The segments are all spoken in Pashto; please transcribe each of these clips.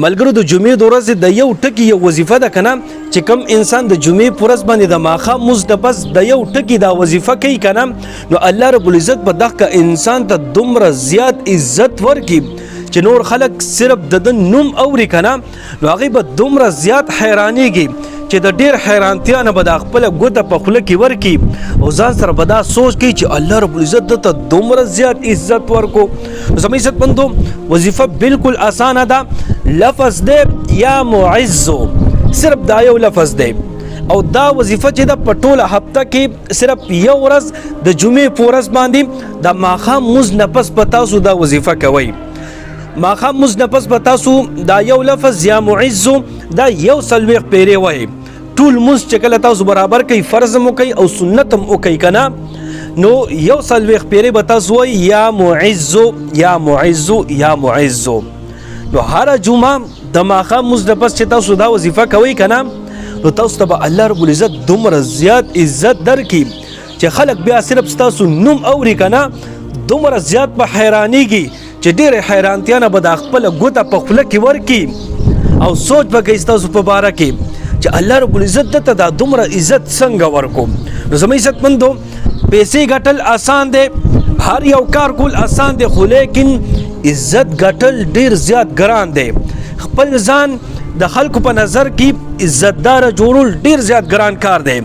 ملګرو د جمعې د ورځې د یو ټکي یو وظیفه ده کنه، چې کم انسان د جمعې پر ورځ باندې د ماښام مونځ نه پس د یو ټکي دا وظیفه کوي کنه، نو الله رب العزت به دغه انسان ته دومره زیات عزت ورکړي چې نور خلک صرف د ده نوم اوري کنه، نو هغوی به دومره زیات حیرانېږي چې د ډېر حیرانتیا نه به دا خپله ګوته په خوله کې ورکړي او ځان سره به دا سوچ کوي چې الله رب العزت ده ته دومره زیات عزت ورکو. زموږ عزتمندو، وظیفه بالکل اسانه ده. لفظ دی یا معز، صرف دا یو لفظ دی، او دا وظیفه چې ده په ټوله هفته کې صرف یو ورځ د جمعې په ورځ باندې د ماښام مونځ نه پس په تاسو دا وظیفه کوئ. ماښام مونځ نه پس به تاسو دا یو لفظ یا معز دا 41 پیرې وایئ. ټول مونځ چې کله تاسو برابر کوئ، فرض هم وکئ او سنت هم وکئ که نه، نو 41 پیرې به تاسو وایئ یا معز، یا معز، یا معز. نو هره جمعه د ماښام مونځ نه پس چې تاسو دا وظیفه کوئ که نه، نو تاسو ته به الله رب العزت دومره زیات عزت درکړي چې خلک بیا صرف ستاسو نوم اوري که نه، دومره زیات به حیرانېږي چې ډېرې حیرانتیا نه به دا خپله ګوته په خوله کې ورکړي او سوچ به کوي ستاسو په باره کې چې الله رب العزت ده ته دا دومره عزت څنګه ورکو. نو زموږ عزتمندو، پیسې ګټل اسان دی، هر یو کار کول اسان دی، خو لیکن عزت ګټل ډیر زیات ګران دی. خپل ځان د خلکو په نظر کې عزتدار جوړول ډیر زیات ګران کار دی،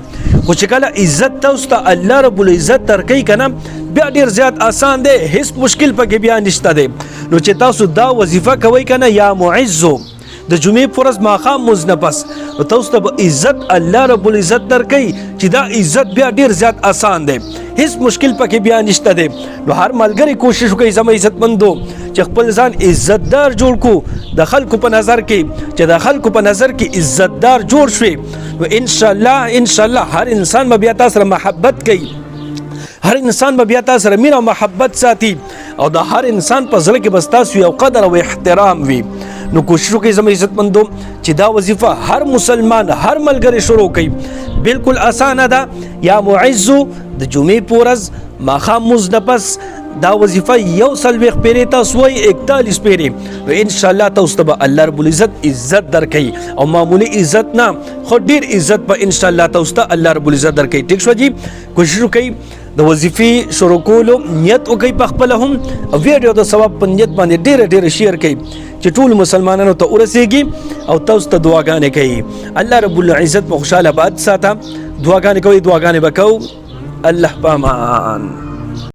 خو چې کله عزت تاسو ته الله رب العزت درکوي که نه، بیا ډیر زیات اسان دی، هیڅ مشکل پکې بیا نشته دی. نو چې تاسو دا وظیفه کوئ که نه، یا معز، د جمعې پر ورځ ماښام مونځ نه پس، نو تاسو ته به عزت الله رب العزت درکوي چې دا عزت بیا ډیر زیات اسان دی، هیڅ مشکل پکې بیا نشته دی. نو هر ملګری کوشش وکړي زما عزتمندو چې خپل ځان عزتدار جوړ کو د خلکو په نظر کې. چې د خلکو په نظر کې عزتدار جوړ شوي، نو ان شاء الله، ان شاء الله هر انسان به بیا تاسو سره محبت کوي، هر انسان به بیا تاسو سره مینه او محبت ساتي، او د هر انسان په زړه کې به ستاسو یو قدر او احترام وي. نو کوشش وکړئ زما عزتمندو چې دا وظیفه هر مسلمان، هر ملګری شروع کړي. بالکل اسانه ده. یا معز د جمعې په ورځ ماښام مونځ نه پس دا وظیفه 41 پیرې تاسو وایئ، 41 پیرې، نو انشاءالله تاسو ته به الله رب العزت عزت درکوي، او معمولي عزت نه، خو ډېر عزت به انشاءالله تاسو ته الله رب العزت درکوي. ټیک شو جی؟ کوشش وکړئ، د وظیفې شروع کولو نیت وکړئ په خپله هم، او ویډیو د ثواب په نیت باندې ډېره ډېره share کړئ چې ټول مسلمانانو ته ورسیږي او تاسو ته دعاګانې کوي. الله رب العزت مو خوشحاله آباد ساته. دعاګانې کوئ، دعاګانې به کوو. الله پامان.